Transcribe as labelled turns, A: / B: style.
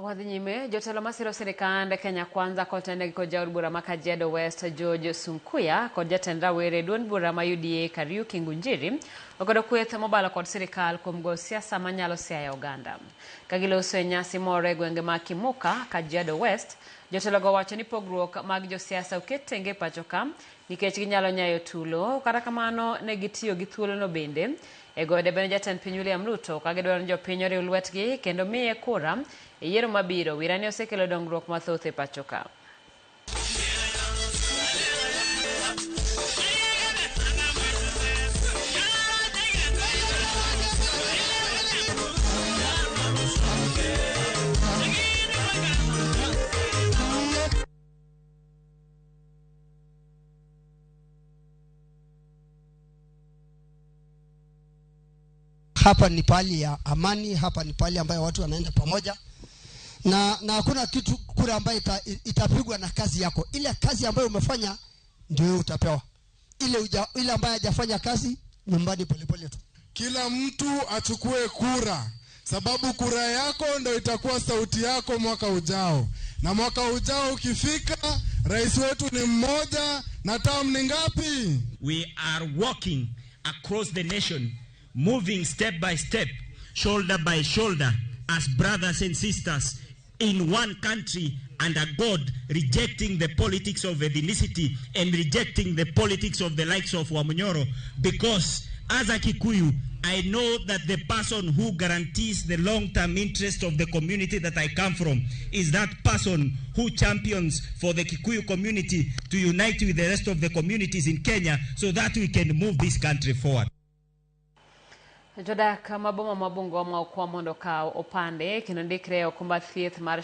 A: Wadhi nyime, jotelo masiro sirikand Kenya Kwanza kotenegi kod jaod bura ma Kajiado West George Sunkuya kod jatend rawere e duond bura ma UDA Kariuki Ngunjiri okwedo kweth mobalo kod sirikal kuom goyo siasa manyalo siayo oganda. Ka giloso e nyasi moro e gwenge ma Kimuka, Kajiado West, jotelogo owacho ni pogruok mag josiasa oket tenge e pachoka nikech ginyalo nyayo tulo. Kata kamano ne gitiyo gi thuolono bende e goyo debe ne jatend piny William Ruto ka gidwaro ni jopiny oriw lwetgi kendo miye kura e yiero mabiro. Wirani osekelo dongruok mathoth e pachoka.
B: Hapa ni pahali ya amani, hapa ni pahali ambayo watu wanaenda pamoja na hakuna kitu kura ambayo itapigwa na kazi yako. Ile kazi ambayo umefanya ndio utapewa. Ile ambayo hajafanya kazi nyumbani polepole tu.
C: Kila mtu achukue kura, sababu kura yako ndio itakuwa sauti yako mwaka ujao. Na mwaka ujao ukifika, rais wetu ni mmoja na term ni ngapi?
D: We are walking across the nation, moving step by step, shoulder by shoulder, as brothers and sisters in one country under God, rejecting the politics of ethnicity and rejecting the politics of the likes of Wamunyoro, because as a Kikuyu, I know that the person who guarantees the long-term interest of the community that I come from is that person who champions for the Kikuyu community to unite with the rest of the communities in Kenya so that we can move this country forward.
A: Jodak ma boma ma Bungoma okwa mondo okaw opande kendo ndikre e okumba thieth mar